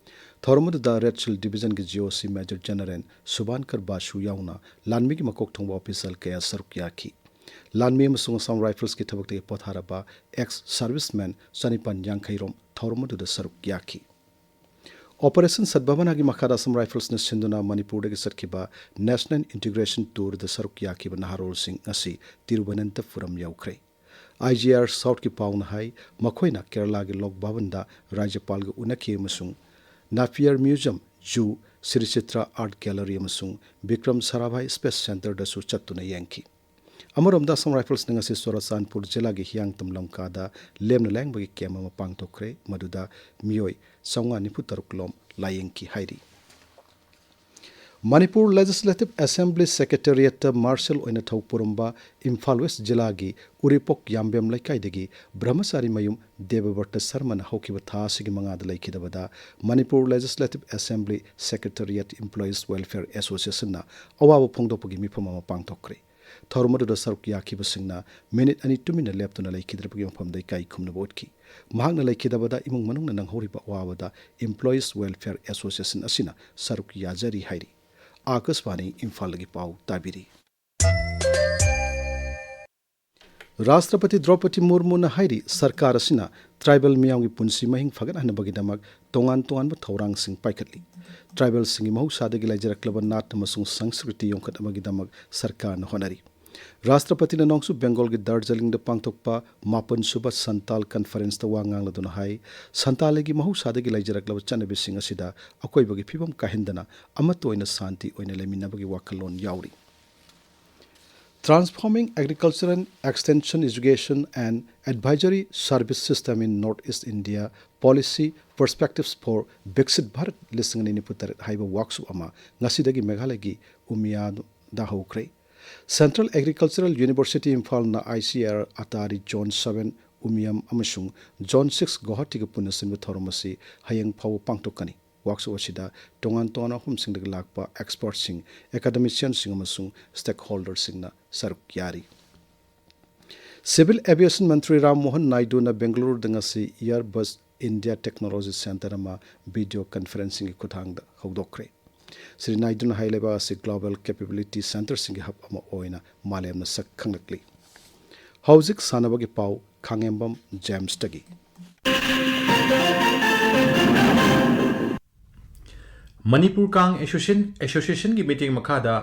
ꯊꯧꯔꯝ ꯑꯗꯨꯗ ꯔꯦꯗ ꯁꯤꯜ ꯗꯤꯕꯤꯖꯟꯒꯤ ꯖꯤ ꯑꯣ ꯁꯤ ꯃꯦꯖꯔ ꯖꯦꯅꯔꯦꯜ ꯁꯨꯕꯥꯟꯀꯔ ꯕꯥꯁꯨ ꯌꯥꯎꯅ ꯂꯥꯟꯃꯤꯒꯤ ꯃꯀꯣꯛ ꯊꯣꯡꯕ ꯑꯣꯐꯤꯁꯤꯌꯦꯜ ꯀꯌꯥ ꯁꯔꯨꯛ ꯌꯥꯈꯤ꯫ ꯂꯥꯟꯃꯤ ꯑꯃꯁꯨꯡ ꯑꯁꯥꯝ ꯔꯥꯏꯐꯜꯁꯀꯤ ꯊꯕꯛꯇꯒꯤ ꯄꯣꯊꯥꯔꯕ ꯑꯦꯛꯁ ꯁꯥꯔꯚꯤꯁꯃꯦꯟ ꯆꯅꯤꯄꯥꯟ ꯌꯥꯡꯈꯩ ꯔꯣꯝ ꯊꯧꯔꯝ ꯑꯗꯨꯗ ꯁꯔꯨꯛ ꯌꯥꯈꯤ꯫ ꯑꯣꯄꯔꯦꯁꯟ ꯁꯗꯚꯥꯕꯅꯥꯒꯤ ꯃꯈꯥꯗ ꯑꯁꯥꯝ ꯔꯥꯏꯐꯜꯁꯅ ꯁꯤꯟꯗꯨꯅ ꯃꯅꯤꯄꯨꯔꯗꯒꯤ ꯆꯠꯈꯤꯕ ꯅꯦꯁꯅꯦꯜ ꯏꯟꯇꯤꯒ꯭ꯔꯦꯁꯟ ꯇꯨꯔꯗ ꯁꯔꯨꯛ ꯌꯥꯈꯤꯕ ꯅꯍꯥꯔꯣꯜꯁꯤꯡ ꯉꯁꯤ ꯇꯤꯔꯨꯕꯅꯟꯇꯄꯨꯔꯝ ꯌꯧꯈ꯭ꯔꯦ꯫ ꯑꯥꯏ ꯖꯤ ꯑꯥꯔ ꯁꯥꯎꯠꯀꯤ ꯄꯥꯎꯅ ꯍꯥꯏ, ꯃꯈꯣꯏꯅ ꯀꯦꯔꯂꯥꯒꯤ ꯂꯣꯛ ꯚꯕꯟꯗ ꯔꯥꯖ꯭ꯌꯄꯥꯜꯒ ꯎꯅꯈꯤ ꯑꯃꯁꯨꯡ Napier museum, zoo, Sri Chitra art gallery ꯑꯃꯁꯨꯡ ꯕꯤꯀ꯭ꯔꯝ ꯁꯥꯔꯥꯚꯥꯏ ꯁ꯭ꯄꯦꯁ ꯁꯦꯟꯇꯔꯗꯁꯨ ꯆꯠꯇꯨꯅ ꯌꯦꯡꯈꯤ꯫ ꯑꯃꯔꯣꯝꯗ ꯑꯁꯥꯝ ꯔꯥꯏꯐꯜꯁꯅ ꯉꯁꯤ ꯆꯨꯔꯆꯥꯟꯄꯨꯔ ꯖꯤꯂꯥꯒꯤ ꯍꯤꯌꯥꯡꯇꯝ ꯂꯝꯀꯥꯗ ꯂꯦꯝꯅ ꯂꯥꯌꯦꯡꯕꯒꯤ ꯀꯦꯝꯞ ꯑꯃ ꯄꯥꯡꯊꯣꯛꯈ꯭ꯔꯦ, ꯃꯗꯨꯗ ꯃꯤꯑꯣꯏ ꯆꯥꯝꯃꯉꯥ ꯅꯤꯐꯨ ꯇꯔꯨꯛ ꯂꯣꯝ ꯂꯥꯌꯦꯡꯈꯤ ꯍꯥꯏꯔꯤ꯫ ꯃꯅꯤꯄꯨꯔ ꯂꯦꯖꯤꯁꯂꯦꯇꯤꯚ ꯑꯦꯁꯦꯝꯕ꯭ꯂꯤ ꯁꯦꯀ꯭ꯔꯦꯇꯦꯔꯤꯌꯦꯠꯇ ꯃꯥꯔꯁꯦꯜ ꯑꯣꯏꯅ ꯊꯧ ꯄꯨꯔꯝꯕ ꯏꯝꯐꯥꯜ ꯋꯦꯁ ꯖꯤꯂꯥꯒꯤ ꯎꯔꯤꯄꯣꯛ ꯌꯥꯝꯕꯦꯝ ꯂꯩꯀꯥꯏꯗꯒꯤ ꯕ꯭ꯔꯍꯃꯆꯥꯔꯤ ꯃꯌꯨꯝ ꯗꯦꯕꯕ꯭ꯔꯇ ꯁꯔꯃꯅ ꯍꯧꯈꯤꯕ ꯊꯥ ꯑꯁꯤꯒꯤ ꯃꯉꯥꯗ ꯂꯩꯈꯤꯗꯕꯗ Manipur legislative assembly secretariat employees welfare ꯑꯦꯁꯣꯁꯤꯌꯦꯁꯟꯅ ꯑꯋꯥꯕ ꯐꯣꯡꯗꯣꯛꯄꯒꯤ ꯃꯤꯐꯝ ꯑꯃ ꯄꯥꯡꯊꯣꯛꯈ꯭ꯔꯦ꯫ ꯊꯧꯔꯝ ꯑꯗꯨꯗ ꯁꯔꯨꯛ ꯌꯥꯈꯤꯕꯁꯤꯡꯅ ꯃꯤꯅꯤꯠ ꯑꯅꯤ ꯇꯨꯃꯤꯟꯅ ꯂꯦꯞꯇꯨꯅ ꯂꯩꯈꯤꯗ꯭ꯔꯕꯒꯤ ꯃꯐꯝꯗ ꯏꯀꯥꯏ ꯈꯨꯝꯅꯕ ꯎꯠꯈꯤ꯫ ꯃꯍꯥꯛꯅ ꯂꯩꯈꯤꯗꯕꯗ ꯏꯃꯨꯡ ꯃꯅꯨꯡꯅ ꯅꯪꯍꯧꯔꯤꯕ ꯑꯋꯥꯕꯗ ꯏꯝꯄ꯭ꯂꯣꯌꯤꯁ ꯋꯦꯜꯐꯤꯌꯔ ꯑꯦꯁꯣꯁꯤꯌꯦꯁꯟ ꯑꯁꯤꯅ ꯁꯔꯨꯛ ꯌꯥꯖꯔꯤ ꯍꯥꯏꯔꯤ꯫ ꯑꯥꯀꯥꯁꯕꯥꯅꯤ ꯏꯝꯐꯥꯜꯗꯒꯤ ꯄꯥꯎ ꯇꯥꯕꯤꯔꯤ꯫ ꯔꯥꯁꯇ꯭ꯔꯄꯇꯤ ꯗ꯭ꯔꯧꯄꯗꯤ ꯃꯨꯔꯃꯨꯅ ꯍꯥꯏꯔꯤ, ꯁꯔꯀꯥꯔ ꯑꯁꯤꯅ ꯇ꯭ꯔꯥꯏꯕꯦꯜ ꯃꯤꯌꯥꯝꯒꯤ ꯄꯨꯟꯁꯤ ꯃꯍꯤꯡ ꯐꯒꯠꯍꯟꯅꯕꯒꯤꯗꯃꯛ ꯇꯣꯉꯥꯟ ꯇꯣꯉꯥꯟꯕ ꯊꯧꯔꯥꯡꯁꯤꯡ ꯄꯥꯏꯈꯠꯂꯤ꯫ ꯇ꯭ꯔꯥꯏꯕꯦꯜꯁꯤꯡꯒꯤ ꯃꯍꯧꯁꯥꯗꯒꯤ ꯂꯩꯖꯔꯛꯂꯕ ꯅꯥꯠ ꯑꯃꯁꯨꯡ ꯁꯪꯁꯀ꯭ꯔꯤꯇꯤ ꯌꯣꯛꯈꯠꯅꯕꯒꯤꯗꯃꯛ ꯁꯔꯀꯥꯔꯅ ꯍꯣꯠꯅꯔꯤ꯫ ꯔꯥꯁꯇ꯭ꯔꯄꯇꯤꯅ ꯅꯣꯡꯆꯨꯞ ꯕꯦꯡꯒꯣꯜꯒꯤ ꯗꯥꯔꯖꯤꯂꯤꯡꯗ ꯄꯥꯡꯊꯣꯛꯄ ꯃꯥꯄꯟ ꯁꯨꯕ ꯁꯟꯇꯥꯜ ꯀꯟꯐꯔꯦꯟꯁꯇ ꯋꯥ ꯉꯥꯡꯂꯗꯨꯅ ꯍꯥꯏ, ꯁꯟꯇꯥꯜꯒꯤ ꯃꯍꯧꯁꯥꯗꯒꯤ ꯂꯩꯖꯔꯛꯂꯕ ꯆꯠꯅꯕꯤꯁꯤꯡ ꯑꯁꯤꯗ ꯑꯀꯣꯏꯕꯒꯤ ꯐꯤꯕꯝ ꯀꯥꯏꯍꯟꯗꯅ ꯑꯃꯠꯇ ꯑꯣꯏꯅ ꯁꯥꯟꯇꯤ ꯑꯣꯏꯅ ꯂꯩꯃꯤꯟꯅꯕꯒꯤ ꯋꯥꯈꯜꯂꯣꯟ ꯌꯥꯎꯔꯤ꯫ Transforming Agriculture and Extension Education and Advisory Service System in North East India, Policy Perspectives for Viksit Bharat ꯂꯤꯁꯤꯡ ꯑꯅꯤ ꯅꯤꯐꯨ ꯇꯔꯦꯠ ꯍꯥꯏꯕ ꯋꯥꯛꯁꯣꯞ ꯑꯃ ꯉꯁꯤꯗꯒꯤ ꯃꯦꯘꯥꯂꯌꯒꯤ ꯎꯃꯤꯌꯥꯗ ꯍꯧꯈ꯭ꯔꯦ꯫ Central Agricultural University ꯏꯝꯐꯥꯜꯅ ꯑꯥꯏ ꯁꯤ ꯑꯥꯔ ꯑꯇꯥꯔꯤ ꯖꯣꯟ ꯁꯚꯦꯟ ꯎꯃꯤꯌꯝ ꯑꯃꯁꯨꯡ ꯖꯣꯟ ꯁꯤꯛꯁ ꯒꯧꯍꯥꯇꯤꯒ ꯄꯨꯟꯅ ꯁꯤꯟꯕ ꯊꯧꯔꯝ ꯑꯁꯤ ꯍꯌꯦꯡ ꯐꯥꯎꯕ ꯄꯥꯡꯊꯣꯛꯀꯅꯤ꯫ ꯋꯥꯛꯁꯣꯞ ꯑꯁꯤꯗ ꯇꯣꯉꯥꯟ ꯇꯣꯉꯥꯟꯕ ꯃꯐꯝꯁꯤꯡꯗꯒꯤ ꯂꯥꯛꯄ ꯑꯦꯛꯁꯄꯔꯠꯁꯤꯡ, ꯑꯦꯀꯥꯗꯃꯤꯁꯤꯌꯟꯁꯤꯡ ꯑꯃꯁꯨꯡ ꯁ꯭ꯇꯦꯛꯍꯣꯜꯗꯔꯁꯤꯡꯅ ꯁꯔꯨꯛ ꯌꯥꯔꯤ꯫ Civil Aviation ꯃꯟꯇ꯭ꯔꯤ ꯔꯥꯝ ꯃꯣꯍꯟ ꯅꯥꯏꯗꯨꯅ ꯕꯦꯡꯒꯂꯨꯔꯨꯗ ꯉꯁꯤ Airbus India Technology Center ꯑꯃ ꯚꯤꯗꯤꯑꯣ ꯀꯟꯐꯔꯦꯟꯁꯤꯡꯒꯤ ꯈꯨꯠꯊꯥꯡꯗ ꯍꯧꯗꯣꯛꯈ꯭ꯔꯦ꯫ ꯁ꯭ꯔꯤ ꯅꯥꯏꯗꯨꯅ ꯍꯥꯏ, ꯂꯩꯕꯥꯛ ꯑꯁꯤ global capability centreꯁꯤꯡꯒꯤ hub ꯑꯃ ꯑꯣꯏꯅ ꯃꯥꯂꯦꯝꯅ ꯁꯛ ꯈꯪꯂꯛꯂꯤ꯫ ꯍꯧꯖꯤꯛ ꯁꯥꯟꯅꯕꯒꯤ ꯄꯥꯎ, ꯈꯥꯉꯦꯝꯕꯝ ꯖꯦꯝꯁꯇꯒꯤ꯫ ꯃꯅꯤꯄꯨꯔ ꯀꯥꯡ ꯑꯦꯁꯣꯁꯤꯌꯦꯁꯟ, ꯑꯦꯁꯣꯁꯤꯌꯦꯁꯟꯒꯤ ꯃꯤꯠꯌꯦꯡ ꯃꯈꯥꯗ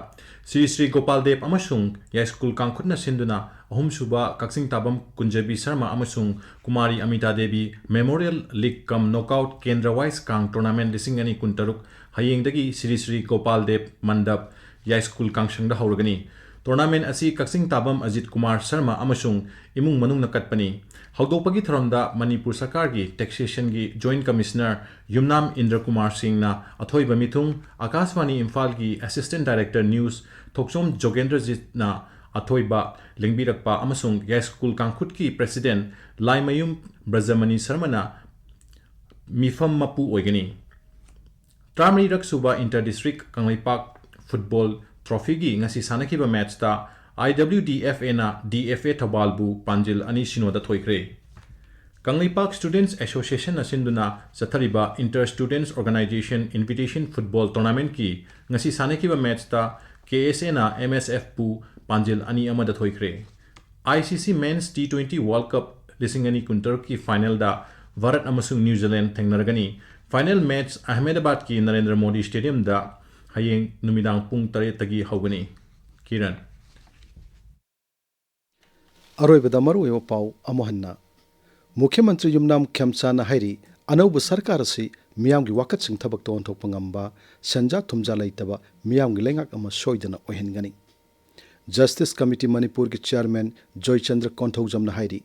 ꯁ꯭ꯔꯤ ꯁ꯭ꯔꯤ ꯒꯣꯄꯥꯜ ꯗꯦꯕ ꯑꯃꯁꯨꯡ ꯌꯥꯏꯁ꯭ꯀꯨꯜ ꯀꯥꯡꯈꯨꯠꯅ ꯁꯤꯟꯗꯨꯅ ꯑꯍꯨꯝꯁꯨꯕ ꯀꯛꯆꯤꯡ ꯇꯥꯕꯝ ꯀꯨꯟꯖꯕꯤ ꯁꯔꯃ ꯑꯃꯁꯨꯡ ꯀꯨꯃꯥꯔꯤ ꯑꯃꯤꯇꯥ ꯗꯦꯕꯤ ꯃꯦꯃꯣꯔꯤꯌꯦꯜ ꯂꯤꯒ ꯀꯝ ꯅꯣꯛꯑꯥꯎꯠ ꯀꯦꯟꯗ꯭ꯔ ꯋꯥꯏꯁ ꯀꯥꯡ ꯇꯣꯔꯅꯥꯃꯦꯟ ꯂꯤꯁꯤꯡ ꯑꯅꯤ ꯀꯨꯟꯇꯔꯨꯛ ꯍꯌꯦꯡꯗꯒꯤ ꯁ꯭ꯔꯤ ꯁ꯭ꯔꯤ ꯒꯣꯄꯥꯜ ꯗꯦꯕ ꯃꯟꯗꯞ ꯌꯥꯏꯁ꯭ꯀꯨꯜ ꯀꯥꯡꯁꯪꯗ ꯍꯧꯔꯒꯅꯤ꯫ ꯇꯣꯔꯅꯥꯃꯦꯟ ꯑꯁꯤ ꯀꯛꯆꯤꯡ ꯇꯥꯕꯝ ꯑꯖꯤꯠ ꯀꯨꯃꯥꯔ ꯁꯔꯃ ꯑꯃꯁꯨꯡ ꯏꯃꯨꯡ ꯃꯅꯨꯡꯅ ꯀꯠꯄꯅꯤ꯫ ꯍꯧꯗꯣꯛꯄꯒꯤ ꯊꯧꯔꯝꯗ ꯃꯅꯤꯄꯨꯔ ꯁꯔꯀꯥꯔꯒꯤ ꯇꯦꯛꯁꯦꯁꯟꯒꯤ ꯖꯣꯏꯟꯠ ꯀꯃꯤꯁꯅꯔ ꯌꯨꯝꯅꯥꯝ ꯏꯟꯗ꯭ꯔ ꯀꯨꯃꯥꯔ ꯁꯤꯡꯅ ꯑꯊꯣꯏꯕ ꯃꯤꯊꯨꯡ, ꯑꯀꯥꯁꯕꯥꯅꯤ ꯏꯝꯐꯥꯜꯒꯤ ꯑꯦꯁꯤꯁꯇꯦꯟꯠ ꯗꯥꯏꯔꯦꯛꯇꯔ ꯅ꯭ꯌꯨꯁ ꯊꯣꯛꯆꯣꯝ ꯖꯣꯒꯦꯟꯗ꯭ꯔꯖꯤꯠꯅ ꯑꯊꯣꯏꯕ ꯂꯦꯡꯕꯤꯔꯛꯄ ꯑꯃꯁꯨꯡ ꯌꯥꯏꯁ꯭ꯀꯨꯜ ꯀꯥꯡꯈꯨꯠꯀꯤ ꯄ꯭ꯔꯦꯁꯤꯗꯦꯟꯠ ꯂꯥꯏꯃꯌꯨꯝ ꯕ꯭ꯔꯖꯃꯅꯤ ꯁꯔꯃꯅ ꯃꯤꯐꯝ ꯃꯄꯨ ꯑꯣꯏꯒꯅꯤ꯫ ꯇꯔꯥꯃꯔꯤꯔꯛ ꯁꯨꯕ ꯏꯟꯇꯔ ꯗꯤꯁꯇ꯭ꯔꯤꯛ ꯀꯪꯂꯩꯄꯥꯛ ꯐꯨꯠꯕꯣꯜ ꯇ꯭ꯔꯣꯐꯤꯒꯤ ꯉꯁꯤ ꯁꯥꯟꯅꯈꯤꯕ ꯃꯦꯠꯆꯇ IWDFAꯅ DFA ꯊꯧꯕꯥꯜꯕꯨ ꯄꯥꯟꯖꯤꯜ ꯑꯅꯤ ꯁꯤꯅꯣꯗ ꯊꯣꯏꯈ꯭ꯔꯦ꯫ ꯀꯪꯂꯩꯄꯥꯛ ꯁ꯭ꯇꯨꯗꯦꯟꯠꯁ ꯑꯦꯁꯣꯁꯤꯌꯦꯁꯟꯅ ꯁꯤꯟꯗꯨꯅ ꯆꯠꯊꯔꯤꯕ ꯏꯟꯇꯔ ꯁ꯭ꯇꯨꯗꯦꯟꯠꯁ ꯑꯣꯔꯒꯅꯥꯏꯖꯦꯁꯟ ꯏꯟꯚꯤꯇꯦꯁꯟ ꯐꯨꯠꯕꯣꯜ ꯇꯣꯔꯅꯥꯃꯦꯟꯠꯀꯤ ꯉꯁꯤ ꯁꯥꯟꯅꯈꯤꯕ ꯃꯦꯠꯆꯇ KSAꯅ MSFꯄꯨ ꯄꯥꯟꯖꯤꯜ ꯑꯅꯤ ꯑꯃꯗ ꯊꯣꯏꯈ꯭ꯔꯦ꯫ ICC Men's T twenty World Cup ꯂꯤꯁꯤꯡ ꯑꯅꯤ ꯀꯨꯟꯇꯔꯨꯛꯀꯤ ꯐꯥꯏꯅꯦꯜꯗ ꯚꯥꯔꯠ ꯑꯃꯁꯨꯡ ꯅ꯭ꯌꯨ ꯖꯤꯂꯦꯟ ꯊꯦꯡꯅꯔꯒꯅꯤ꯫ ꯐꯥꯏꯅꯦꯜ ꯃꯦꯠꯆ ꯑꯍꯃꯦꯗꯕꯥꯗꯀꯤ ꯅꯔꯦꯟꯗ꯭ꯔ ꯃꯣꯗꯤ ꯁ꯭ꯇꯦꯗꯤꯌꯝꯗ ꯍꯌꯦꯡ ꯅꯨꯃꯤꯗꯥꯡ ꯄꯨꯡ ꯇꯔꯦꯠꯇꯒꯤ ꯍꯧꯒꯅꯤ꯫ ꯀꯤꯔꯟ꯫ ꯑꯔꯣꯏꯕꯗ ꯃꯔꯨꯑꯣꯏꯕ ꯄꯥꯎ ꯑꯃꯨꯛ ꯍꯟꯅ꯫ ꯃꯨꯈ꯭ꯌ ꯃꯟꯇ꯭ꯔꯤ ꯌꯨꯝꯅꯥꯝ ꯈꯦꯝꯆꯥꯟꯅ ꯍꯥꯏꯔꯤ, ꯑꯅꯧꯕ ꯁꯔꯀꯥꯔ ꯑꯁꯤ ꯃꯤꯌꯥꯝꯒꯤ ꯋꯥꯀꯠꯁꯤꯡ ꯊꯕꯛꯇ ꯑꯣꯟꯊꯣꯛꯄ ꯉꯝꯕ, ꯁꯦꯟꯖꯥ ꯊꯨꯝꯖꯥ ꯂꯩꯇꯕ ꯃꯤꯌꯥꯝꯒꯤ ꯂꯩꯉꯥꯛ ꯑꯃ ꯁꯣꯏꯗꯅ ꯑꯣꯏꯍꯟꯒꯅꯤ꯫ ꯖꯁꯇꯤꯁ ꯀꯃꯤꯇꯤ ꯃꯅꯤꯄꯨꯔꯒꯤ ꯆꯤꯌꯥꯔꯃꯦꯟ ꯖꯣꯏꯆꯟꯗ꯭ꯔ ꯀꯣꯟꯊꯧꯖꯝꯅ ꯍꯥꯏꯔꯤ,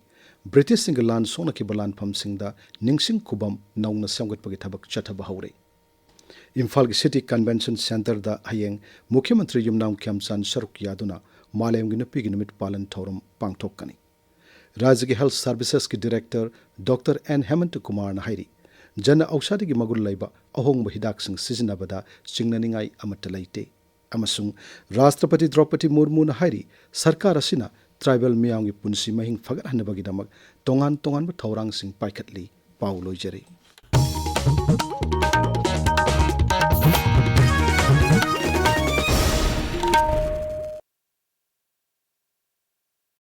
ꯕ꯭ꯔꯤꯇꯤꯁꯁꯤꯡꯒꯤ ꯂꯥꯟ ꯁꯣꯛꯅꯈꯤꯕ ꯂꯥꯟꯐꯝꯁꯤꯡꯗ ꯅꯤꯡꯁꯤꯡ ꯈꯨꯕꯝ ꯅꯧꯅ ꯁꯦꯝꯒꯠꯄꯒꯤ ꯊꯕꯛ ꯆꯠꯊꯕ ꯍꯧꯔꯦ꯫ ꯏꯝꯐꯥꯜꯒꯤ ꯁꯤꯇꯤ ꯀꯟꯚꯦꯟꯁꯟ ꯁꯦꯟꯇꯔꯗ ꯍꯌꯦꯡ ꯃꯨꯈ꯭ꯌ ꯃꯟꯇ꯭ꯔꯤ ꯌꯨꯝꯅꯥꯝ ꯈꯦꯝꯆꯥꯟ ꯁꯔꯨꯛ ꯌꯥꯗꯨꯅ ꯃꯥꯂꯦꯝꯒꯤ ꯅꯨꯄꯤꯒꯤ ꯅꯨꯃꯤꯠ ꯄꯥꯂꯟ ꯊꯧꯔꯝ ꯄꯥꯡꯊꯣꯛꯀꯅꯤ꯫ ꯔꯥꯖ꯭ꯌꯒꯤ ꯍꯦꯜꯊ ꯁꯔꯚꯤꯁꯦꯁꯀꯤ ꯗꯤꯔꯦꯛꯇꯔ ꯗꯣꯛꯇꯔ ꯑꯦꯟ ꯍꯦꯃꯟꯇ ꯀꯨꯃꯥꯔꯅ ꯍꯥꯏꯔꯤ, ꯖꯟ ꯑꯧꯁꯥꯙꯤꯒꯤ ꯃꯒꯨꯟ ꯂꯩꯕ ꯑꯍꯣꯡꯕ ꯍꯤꯗꯥꯛꯁꯤꯡ ꯁꯤꯖꯤꯟꯅꯕꯗ ꯆꯤꯡꯅꯅꯤꯡꯉꯥꯏ ꯑꯃꯠꯇ ꯂꯩꯇꯦ꯫ ꯑꯃꯁꯨꯡ ꯔꯥꯁꯇ꯭ꯔꯄꯇꯤ ꯗ꯭ꯔꯧꯄꯗꯤ ꯃꯨꯔꯃꯨꯅ ꯍꯥꯏꯔꯤ, ꯁꯔꯀꯥꯔ ꯑꯁꯤꯅ ꯇ꯭ꯔꯥꯏꯕꯦꯜ ꯃꯤꯌꯥꯝꯒꯤ ꯄꯨꯟꯁꯤ ꯃꯍꯤꯡ ꯐꯒꯠꯍꯟꯅꯕꯒꯤꯗꯃꯛ ꯇꯣꯉꯥꯟ ꯇꯣꯉꯥꯟꯕ ꯊꯧꯔꯥꯡꯁꯤꯡ ꯄꯥꯏꯈꯠꯂꯤ꯫ ꯄꯥꯎ ꯂꯣꯏꯖꯔꯦ꯫